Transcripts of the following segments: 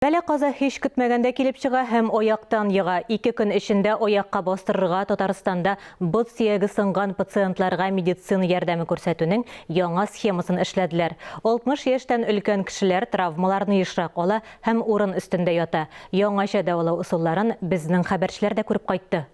Бәла-каза һич көтмәгәндә килеп чыга һәм аяктан ега. Ике көн эчендә аякка бастырырга Татарстанда бот сөяге сынган пациентларга медицина ярдәме күрсәтүнең яңа схемасын эшләделәр. 60 яшьтән өлкән кешеләр травмаларны ешрак ала һәм урын өстендә ята. Яңача дәвалау ысулларын безнең хәбәрчеләр дә күреп кайтты.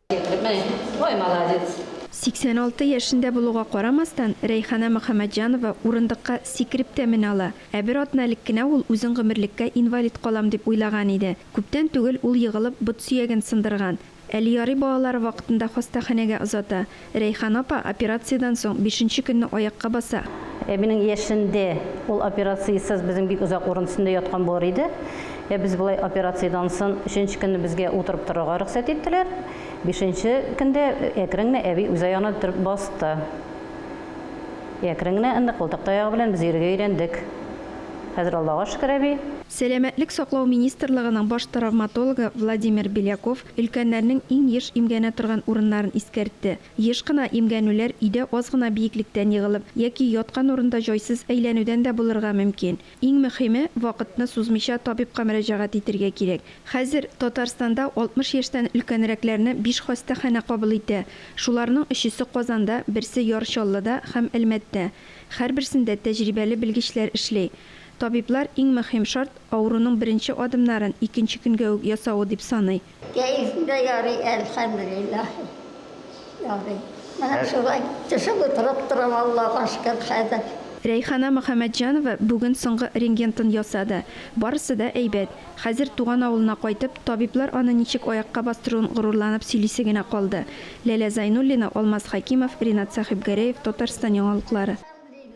Ой, молодец! 86 яшендә булуга карамастан, Рәйхана Мөхәммәтҗанова урындыкка сикереп тә менә ала. Ә бер атна элек кенә ул үзен гомерлеккә инвалид калам дип уйлаган иде. Күптән түгел ул егылып бот сөяген сындырган. Әле ярый балалары вакытында хастаханәгә озата. Рәйхан апа операциядән соң бишенче көнне аякка баса. Әбинең яшендә ул операциясез безнең бик озак урын өстендә яткан булыр иде. Ә без болай операциядән сон өченче көнне безгә утырып торырга рөхсәт иттеләр. Бишенче көндә әкрен генә әби үз аягына торып басты. Әкрен генә инде култык таягы белән без йөрергә өйрәндек. Хәзер Аллага шөкер, әби. Сәламәтлек саклау министрлыгының баш травматологы Владимир Беляков өлкәннәрнең иң еш имгәнә торган урыннарын искәртте. Еш кына имгәнүләр өйдә аз гына биеклектән егылып яки яткан урында җайсыз әйләнүдән дә булырга мөмкин. Иң мөхиме, вакытны сузмыйча табибка мөрәҗәгать итергә кирәк. Хәзер Татарстанда 60 яшьтән өлкәнрәкләрне биш хастаханә кабул итә. Шуларның өчесе Казанда, берсе Яр Чаллыда һәм Әлмәттә. Һәрберсендә тәҗрибәле белгечләр эшли. Табиблар иң мөһим шарт, авыруның беренче адымнарын икенче көнгә үк ясавы дип саный. Кәефем дә ярый, әлхәмделиллаһи, ярый. Менә шулай төшеп утырып торам, Аллага шөкер, хәзер. Рәйхана Мөхәммәтҗанова бүген соңгы рентгентын ясады. Барысы да әйбәт. Хәзер туган авылына кайтып, табиблар аны ничек аякка бастыруын горурланып сөйлисе генә калды. Ләлә Зайнуллина, Алмаз Хәкимов, Ринат Сәхибгәрәев, Татарстан яңалыклары.